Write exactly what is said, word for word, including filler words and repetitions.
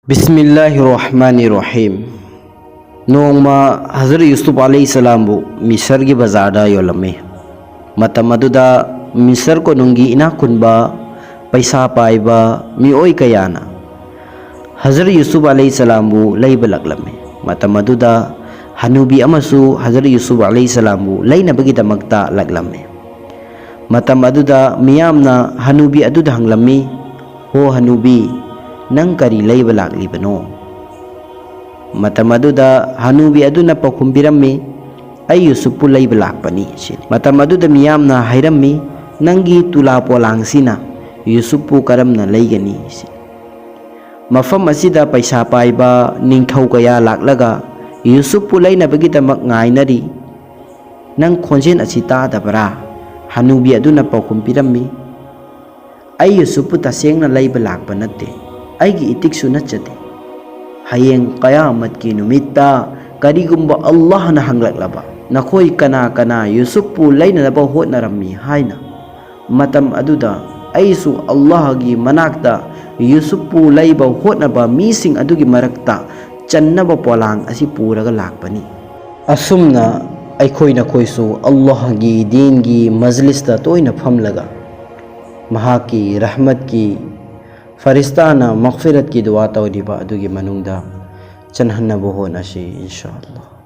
ꯕꯤꯁꯃꯤꯜꯂꯥꯍꯤꯔ ꯔꯍꯃꯥꯅꯤꯔ ꯔꯍꯤꯝ꯫ ꯅꯣꯡꯃ ꯍꯖꯔꯠ ꯌꯨꯁꯨꯐ ꯑꯂꯩꯍꯤꯁꯁꯂꯥꯝꯕꯨ ꯃꯤꯁꯔꯒꯤ ꯕꯖꯥꯔꯗ ꯌꯣꯜꯂꯝꯃꯤ꯫ ꯃꯇꯝ ꯑꯗꯨꯗ ꯃꯤꯁꯔ ꯀꯣꯅꯨꯡꯒꯤ ꯏꯅꯥꯛ ꯈꯨꯟꯕ, ꯄꯩꯁꯥ ꯄꯥꯏꯕ ꯃꯤꯑꯣꯏ ꯀꯌꯥꯅ ꯍꯖꯔꯠ ꯌꯨꯁꯨꯐ ꯑꯂꯩꯍꯤꯁꯁꯂꯥꯝꯕꯨ ꯂꯩꯕ ꯂꯥꯛꯂꯝꯃꯤ꯫ ꯃꯇꯝ ꯑꯗꯨꯗ ꯍꯅꯨꯕꯤ ꯑꯃꯁꯨ ꯍꯖꯔꯠ ꯌꯨꯁꯨꯐ ꯑꯂꯩꯍꯤꯁꯁꯂꯥꯝꯕꯨ ꯂꯩꯅꯕꯒꯤꯗꯃꯛꯇ ꯂꯥꯛꯂꯝꯃꯤ꯫ ꯃꯇꯝ ꯑꯗꯨꯗ ꯃꯤꯌꯥꯝꯅ ꯍꯅꯨꯕꯤ ꯑꯗꯨꯗ ꯍꯪꯂꯝꯃꯤ, "ꯍꯣ ꯍꯅꯨꯕꯤ, ꯅꯪ ꯀꯔꯤ ꯂꯩꯕ ꯂꯥꯛꯂꯤꯕꯅꯣ?" ꯃꯇꯝ ꯑꯗꯨꯗ ꯍꯅꯨꯕꯤ ꯑꯗꯨꯅ ꯄꯥꯎꯈꯨꯝ ꯄꯤꯔꯝꯃꯤ, "ꯑꯩ ꯌꯨꯁꯨꯞꯄꯨ ꯂꯩꯕ ꯂꯥꯛꯄꯅꯤ" ꯁꯤꯅꯤ꯫ ꯃꯇꯝ ꯑꯗꯨꯗ ꯃꯤꯌꯥꯝꯅ ꯍꯥꯏꯔꯝꯃꯤ, "ꯅꯪꯒꯤ ꯇꯨꯂꯥ ꯄꯣꯂꯥꯡꯁꯤꯅ ꯌꯨꯁꯨꯞꯄꯨ ꯀꯔꯝꯅ ꯂꯩꯒꯅꯤ?" ꯁꯤꯅꯤ꯫ ꯃꯐꯝ ꯑꯁꯤꯗ ꯄꯩꯁꯥ ꯄꯥꯏꯕ ꯅꯤꯡꯊꯧ ꯀꯌꯥ ꯂꯥꯛꯂꯒ ꯌꯨꯁꯨꯞꯄꯨ ꯂꯩꯅꯕꯒꯤꯗꯃꯛ ꯉꯥꯏꯅꯔꯤ꯫ "ꯅꯪ ꯈꯣꯟꯖꯦꯜ ꯑꯁꯤ ꯇꯥꯗꯕ꯭ꯔꯥ?" ꯍꯅꯨꯕꯤ ꯑꯗꯨꯅ ꯄꯥꯎꯈꯨꯝ ꯄꯤꯔꯝꯃꯤ, "ꯑꯩ ꯌꯨꯁꯨꯞꯄꯨ ꯇꯁꯦꯡꯅ ꯂꯩꯕ ꯂꯥꯛꯄ ꯅꯠꯇꯦ, ꯑꯩꯒꯤ ꯏꯇꯤꯛꯁꯨ ꯅꯠꯆꯗꯦ꯫ ꯍꯌꯦꯡ ꯀꯌꯥꯃꯠꯀꯤ ꯅꯨꯃꯤꯠꯇ ꯀꯔꯤꯒꯨꯝꯕ ꯑꯜꯂꯥꯍꯅ ꯍꯪꯂꯛꯂꯕ, 'ꯅꯈꯣꯏ ꯀꯅꯥ ꯀꯅꯥ ꯌꯨꯁꯨꯞꯄꯨ ꯂꯩꯅꯅꯕ ꯍꯣꯠꯅꯔꯝꯃꯤ?' ꯍꯥꯏꯅ, ꯃꯇꯝ ꯑꯗꯨꯗ ꯑꯩꯁꯨ ꯑꯜꯂꯥꯍꯒꯤ ꯃꯅꯥꯛꯇ ꯌꯨꯁꯨꯞꯄꯨ ꯂꯩꯕ ꯍꯣꯠꯅꯕ ꯃꯤꯁꯤꯡ ꯑꯗꯨꯒꯤ ꯃꯔꯛꯇ ꯆꯟꯅꯕ ꯄꯣꯂꯥꯡ ꯑꯁꯤ ꯄꯨꯔꯒ ꯂꯥꯛꯄꯅꯤ꯫ ꯑꯁꯨꯝꯅ ꯑꯩꯈꯣꯏ ꯅꯈꯣꯏꯁꯨ ꯑꯜꯂꯥꯍꯒꯤ ꯗꯤꯟꯒꯤ ꯃꯖꯂꯤꯁꯇ ꯇꯣꯏꯅ ꯐꯝꯂꯒ ꯃꯍꯥꯛꯀꯤ ꯔꯍꯃꯠꯀꯤ ꯐꯔꯤꯁꯇꯥꯅ ꯃꯒꯐꯤꯔꯠꯀꯤ ꯗꯨꯋꯥ ꯇꯧꯔꯤꯕ ꯑꯗꯨꯒꯤ ꯃꯅꯨꯡꯗ ꯆꯟꯍꯟꯅꯕ ꯍꯣꯠꯅꯁꯤ, ꯏꯟꯁꯥ ꯑꯜꯂꯥꯍ꯫